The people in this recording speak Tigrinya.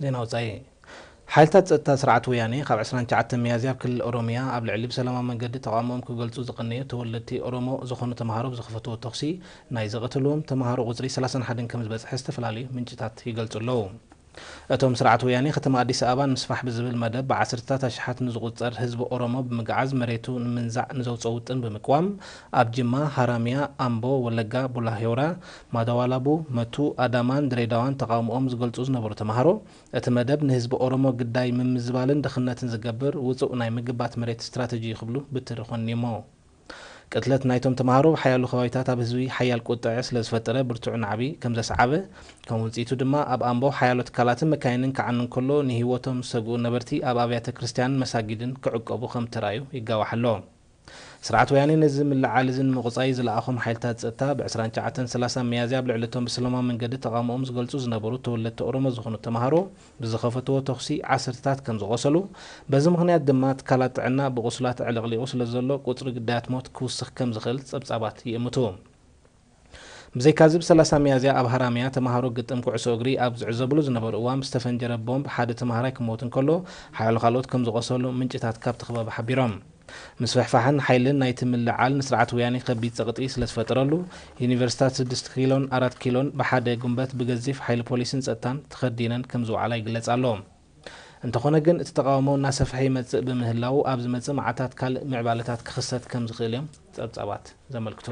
ዜና ወጻኢ። ሓይልታት ጸጥታ ስርዓት ወያኔ ካብ ዕስራን ትሽዓተን ሚያዝያ ኣብ ክልል ኦሮሚያ ኣብ ልዕሊ ብሰላማዊ መንገዲ ተቓውሞኦም ክገልጹ ዝቐነዩ ተወለድቲ ኦሮሞ ዝኾኑ ተምሃሮ ብዝኸፈትዎ ተኹሲ ናይ ዝቐተልዎም ተምሃሮ ቁጽሪ ሰላሳን ሓደን ከም ዝበጽሐ ዝተፈላለዩ ምንጭታት ይገልጹ ኣለዉ። እቶም ስርዓት ወያኔ ከተማ ኣዲስ ኣበባ ንምስፋሕ ብዝብል መደብ ብዓሰርታት ኣሽሓት ንዝቑጸር ህዝቢ ኦሮሞ ብምግዓዝ መሬቱ ንምንዛዕ ንዘውፅኦ ውጥን ብምቅዋም ኣብ ጅማ፣ ሃራሚያ፣ ኣምቦ፣ ወለጋ፣ ቡላሂዮራ፣ ማዳዋላቡ፣ መቱ፣ ኣዳማን ድሬዳዋን ተቓውሞኦም ዝገልጹ ዝነበሩ ተምሃሮ እቲ መደብ ንህዝቢ ኦሮሞ ግዳይ ምምዝባልን ድኽነትን ዝገብር ውጹእ ናይ ምግባት መሬት ስትራተጂ እዩ ክብሉ ብትሪ ኮኒሞ። ቅትለት ናይቶም ተምሃሮ ብሓያሉ ከባቢታት ኣብ ህዝቢ ሓያል ቁጥዐ ስለ ዝፈጠረ ብርቱዕ ናዕቢ ከም ዘስዓበ፣ ከም ውጽኢቱ ድማ ኣብ ኣምቦ ሓያሎ ትካላትን መካይንን ክዓኑ እንከሎ ንህይወቶም ዝሰግኡ ነበርቲ ኣብ ኣብያተ ክርስቲያንን መሳጊድን ክዕቀቡ ከም ተራእዩ ይጋዋሕ ኣሎ። ስርዓት ወያኔ ነዚ ምልዓል እዚ ንምቑጻይ ዝለኣኾም ሓይልታት ጸጥታ ብ ዕስራን ትሽዓተን ሰላሳን ሚያዝያ ኣብ ልዕሊ እቶም ብሰላማዊ መንገዲ ተቓውሞኦም ዝገልጹ ዝነበሩ ተወለድቲ ኦሮሞ ዝኾኑ ተምሃሮ ብዝኸፈትዎ ተኹሲ ዓሰርተታት ከም ዝቖሰሉ፣ በዚ ምኽንያት ድማ ትካላት ጥዕና ብቑስላት ኣዕለቕሊቑ ስለ ዘሎ ቁጽሪ ግዳያት ሞት ክውስኽ ከም ዝኽእል ጸብጻባት ይእምቱ። ብዘይካዚ ብ ሰላሳ ሚያዝያ ኣብ ሃራሚያ ተምሃሮ ግጥም ኩዕሶ እግሪ ኣብ ዝዕዘብሉ ዝነበሩ እዋን ብዝተፈንጀረ ቦምብ ሓደ ተምሃራይ ክሞት እንከሎ ሓያሎ ካልኦት ከም ዝቖሰሉ ምንጭታት ካብቲ ከባቢ ሓቢሮም። ምስፍሕፋሕን ሓይልን ናይቲ ምልዓል ንስርዓት ወያኔ ከቢድ ጸቕጢ ስለ ዝፈጠረሉ፣ ዩኒቨርሲታት ስድስት ኪሎን ኣራት ኪሎን ብሓደ ጉንበት ብገዚፍ ሓይሊ ፖሊስን ጸጥታን ተኸዲነን ከም ዝውዓላ ይግለጽ ኣሎ። እንተኾነ ግን እቲ ተቓውሞ እናሰፍሐ ይመጽእ ብምህላዉ ኣብ ዝመጽእ መዓልታት ካልእ ምዕባለታት ክኽሰት ከም ዝኽእል እዮም ጸብጻባት ዘመልክቱ።